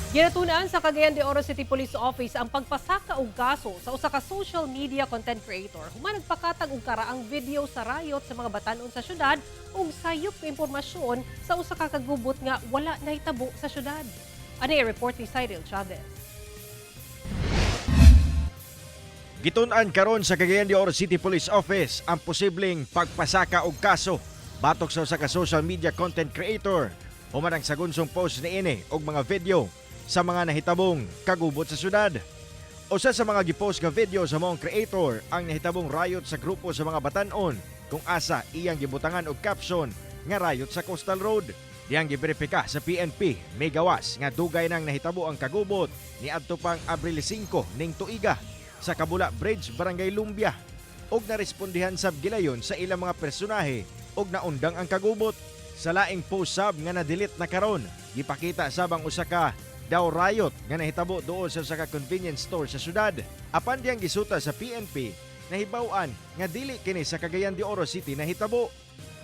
Ginatun-an sa Cagayan de Oro City Police Office ang pagpasaka og kaso sa usa ka social media content creator human nagpakatag og karaang video sa riot sa mga batan-on sa syudad ug sayop nga impormasyon sa usa ka kagubot nga wala nahitabo sa syudad. Ani report ni Cyril Chavez. Gitun-an karon sa Cagayan de Oro City Police Office ang posibleng pagpasaka og kaso batok sa usa ka social media content creator human ang sagunsong post niini og mga video sa mga nahitabong kagubot sa syudad. Usa sa mga gipost nga video sa maong creator ang nahitabong riot sa grupo sa mga batan-on kung asa iyang gibutangan og caption nga riot sa Coastal Road. Diyang giberipika sa PNP, may gawas nga dugay nang nahitabo ang kagubot ni adto pang Abril 5 ning tuiga sa Kabula Bridge, Barangay Lumbia, ug narespondihan sab gilayon sa ilang mga personahe ug naundang ang kagubot. Sa laing post sab nga na-delete na karon, gipakita sab ang usa ka daw riot nga nahitabo duol sa usa ka convenience store sa syudad. Apan diyang gisuta sa PNP, nahibaw-an nga dili kini sa Cagayan de Oro City nahitabo.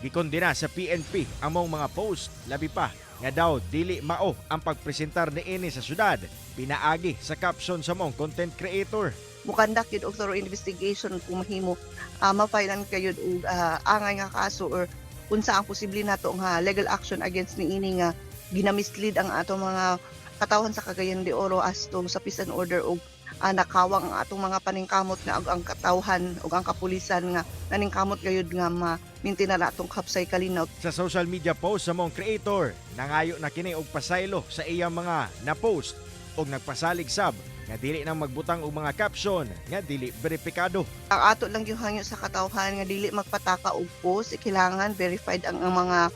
Gikondena sa PNP ang maong mga post, labi pa nga daw dili mao ang pagpresentar niini sa syudad pinaagi sa caption sa maong content creator. Mukandak yun og thorough investigation kung mahimo ma-filean kayo og angay nga kaso or unsa ang posible nato nga legal action against niini nga ginamislead ang atong mga katawhan sa Cagayan de Oro as to sa peace and order og nakawang ang atong mga paningkamot nga og ang katawhan ug ang kapulisan nga naningkamot gayud nga ma-maintain na atong hapsay kalinaw. Sa social media post sa maong creator, nangayo na kini og pasaylo sa iyang mga na-post og nagpasalig sab nga dili nang magbutang og mga caption nga dili beripikado. Ang ato lang yung hangyo sa katawhan nga dili magpataka og post, kailangan verified ang mga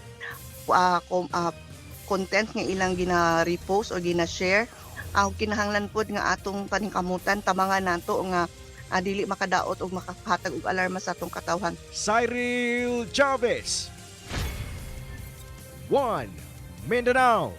content nga ilang gina-repost o gina-share. Ang kinahanglan pod nga atong paningkamutan tamangan nato nga dili makadaot og makahatag og alarma sa atong katawhan. Cyril Chavez. 1 Mindanao.